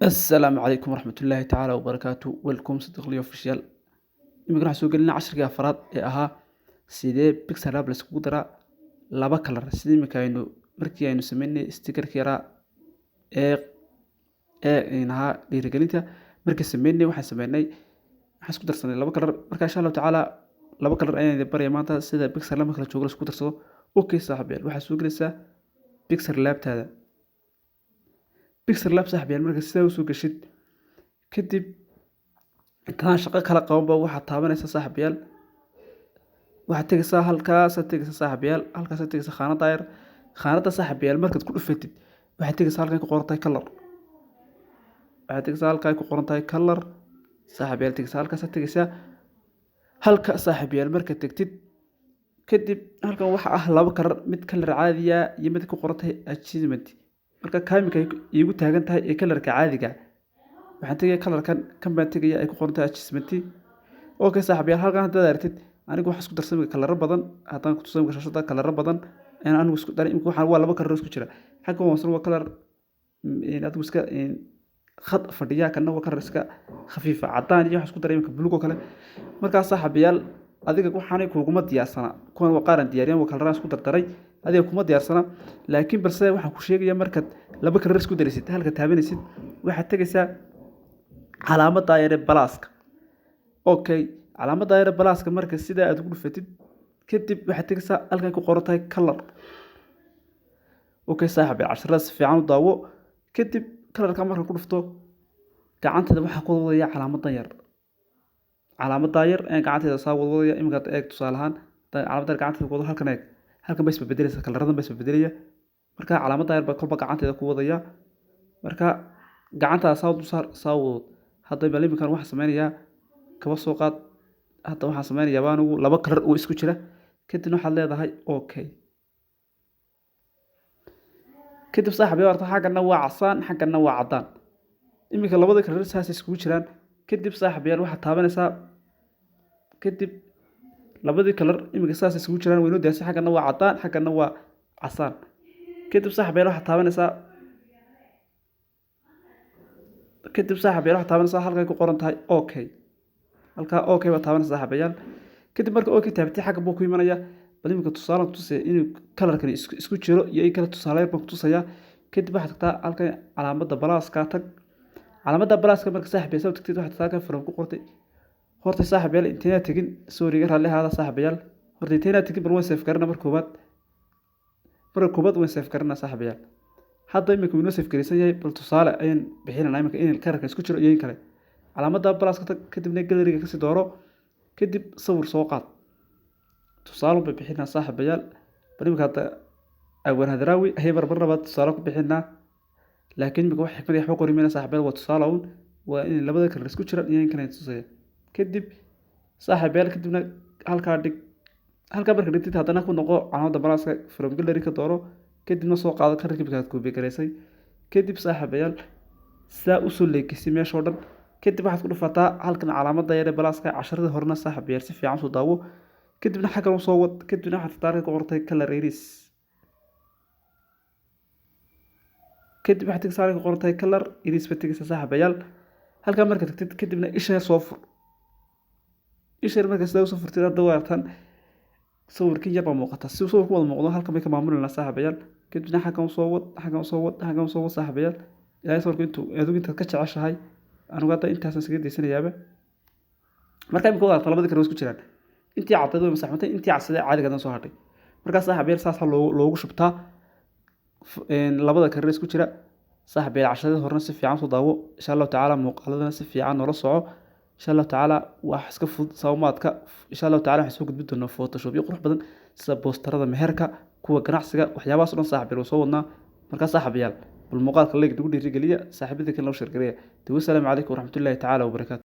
Assalaamu calaykum waraxmatullaahi tacaala wabarakaatu. Welcome Sadiqli Official. Iminka waxaan soo gelinaa casharkii afraad ee ahaa sidee Pixel Lab laiskugu daraa laba kalar, sidii iminka aynu markii aynu sameynay stickerka yaraa ee ahaa dhiirigelinta. Markii sameynay, waxaan sameynay, waxaan isku darsanay laba kalar. Marka insha Allahu tacaala laba kalar ayaan idin baraya maanta sida Pixel Lab marka la joogo la isku darsado. Okay saaxiibayaal, waxaad soo gelaysaa Pixel Labtaada. Pixel Lab saaxiibayaal, marka sidaa usoo gashid kadib, intaan shaqo kala qabanba, waxaad taabanaysaa saaxiibayaal, waxaad tegaysaa halkaasaad tegaysaa saaxiibayaal, halkaasaad tegaysaa khaanada yar. Khaanada saaxiibayaal markaad ku dhufatid, waxaad tegaysaa halkan ku qoran tahay color. Waxaad tegaysaa halkaa ku qoran tahay color saaxiibayaal, tegaysaa halkaasaad tegaysaa. Halka saaxiibayaal markaad tegtid kadib, halkan waxa ah laba kalar: mid kalar caadiya iyo mid ku qoran tahay achievement. Marka kaamika iigu taagan tahay ee kalarka caadiga, waxaan tegaya kalarkan, kan baan tegaya ay ku qoran tahay achievement. Okay saaxiibayaal, halkan haddaad aragtid, anigu waxaan isku darsamay kalaro badan. Haddaan ku tusay shashada, kalaro badan ayaan anigu isku daray. Imika waxaan waa laba kalar isku jira. Xagga hoosena waa kalar adigu iska khad fadhiya, kana waa kalar iska khafiifa, caddaan iyo waxaan isku daray imika buluug oo kale. Markaa saaxiibayaal, adiga waxaanay kuuguma diyaarsana. Kuwan waa qaaran diyaariyan, waa kalaraan isku dardaray, adiga kuma diyaarsana. Laakiin balse waxaan ku sheegayaa, markaad laba kalar isku daraysid, halka taabanaysid, waxaad tegaysaa calaamadda yare pluska. Okay, calaamadda yare pluska marka sidaa aad ugu dhufatid kadib, waxaad tegaysaa halkan ku qoran tahay color. Okay saaxiib, casharada si fiican u daawo. Kadib kalarka markaan ku dhufto, gacanteeda waxaan ku wadaya calaamadan yar. Calaamadda yar ayaan gacanteeda saa wadwadaya. Iminka eeg, tusaale ahaan calaamadda yar gacanteeda ku wado, halkan eeg, halkan bay isbebedelaysa, kalaradan bay isbebedelaya. Marka calaamadda yar baa kolba gacanteeda ku wadaya. Marka gacantaada saa u saar, saa u wado. Hadda bal iminkan waxaan sameynayaa, kaba soo qaad, hadda waxaan sameynayaa baa anigu laba kalar oo isku jira. Kadibna waxaad leedahay okay. Kadib saaxiib horta xaggana waa casaan, xaggana waa caddaan. Iminka labada kalar saas iskugu jiraan. Kadib saaxiibayaal waxaad taabanaysaa, kadib labadii kalar iminka saas isugu jiraan, waynoo diyaarsan. Xaggana waa caddaan, xaggana waa casaan. Kadib saaxiibayaal waxaad taabanaysaa, kadib saaxiibayaal waxaad taabanaysaa halkay ku qoran tahay okay. Halkaa okay baad taabanaysaa saaxiibayaal. Kadib marka okay taabatay, xagga buu ku imanaya. Bal iminka tusaale ku tusaya inuu kalarkani isku jiro iyo in kale, tusaale yar baan ku tusayaa. Kadib waxaad tagtaa halkan calaamadda pluska tag. Calaamadda pluska marka saaxiibayaal saa u tagtid, waxaad tagtaa halkan from ku qortay. Horta saaxiibayaal inteynaa tegin, sorry, iga raalli ahaada saaxiibayaal, horta inteynaa tegin, bal waan save garana marka koowaad. Marka koowaad waan save garana saaxiibayaal. Hadda iminka wuu inoo save garaysan yahay. Bal tusaale ayaan bixinanaa iminka in kalarka isku jiro iyo in kale. Calaamadda pluska tag, kadibna galleryga kasii dooro, kadib sawir soo qaad. Tusaale bay bixinaa saaxiibayaal. Bal iminka hadda Awaan Hadraawi ayay barbar labaad tusaale ku bixinaa, laakiin iminka wax xikmad iyo waxba qori mayna saaxiibayaal. Waa tusaale uun, waa in labada kalar isku jiraan iyo in kale tusaya. Kadib saaxiibayaal, kadibna halkaa dhig. Halkaa marka dhigtid, haddana ku noqo calaamadda pluska, from gallery ka dooro, kadibna soo qaado kalarkii markaad copy garaysay. Kadib saaxiibayaal saa usoo leekisay meeshoo dhan. Kadib waxaad ku dhufataa halkan calaamadda yare pluska. Casharadii horena saaxiibayaal si fiican usoo daawo. Kadibna xaggan usoo wad. Kadibna waxaad tagtaa halkan ku qortay color erase. Kadib waxaad tegaysaa halkan ku qortay color erase baad tegaysaa saaxiibayaal. Halkaa markaad tagtid, kadibna isha yar soo fur. Isha yar marka sidaa usoo furtid, hadda waa tan sawirkii yar baa muuqata. Si sawirku wada muuqdo, halkan bay ka maamulinaa saaxiibayaal. Kadibna xaggan usoo wad, xaggan usoo wad, xaggan usoo wad saaxiibayaal, ilaahay sawirka intuu adigu intaad ka jeceshahay. Anigu hadda intaasaan iskaga daysanayaaba. Marka imika wadaarta labadii kale way isku jiraan. Intii caddeed way masaxmatay, intii cadsadee caadiga hadan soo hadhay. Markaa saaxiibayaal saasaa loogu shubtaa labada karar isku jira. Saaxiibayaal, casharadii horena si fiican soo daawo insha Allahu tacaala, muuqaaladana si fiican noola soco insha Allahu tacaala. Wax iska fudud sawmaadka. Insha Allahu tacaala waxaan soo gudbin doonaa Photoshop iyo qurux badan, sida boosterada meherka, kuwa ganacsiga, waxyaabahaas oo dhan saaxiibayaal waa soo wadnaa. Markaa saaxiibayaal, bal muuqaalka like nagu dhiirigeliya, saaxiibada kale loo share gareeya. Wasalaamu calaykum waraxmatullaahi tacaala wabarakaatu.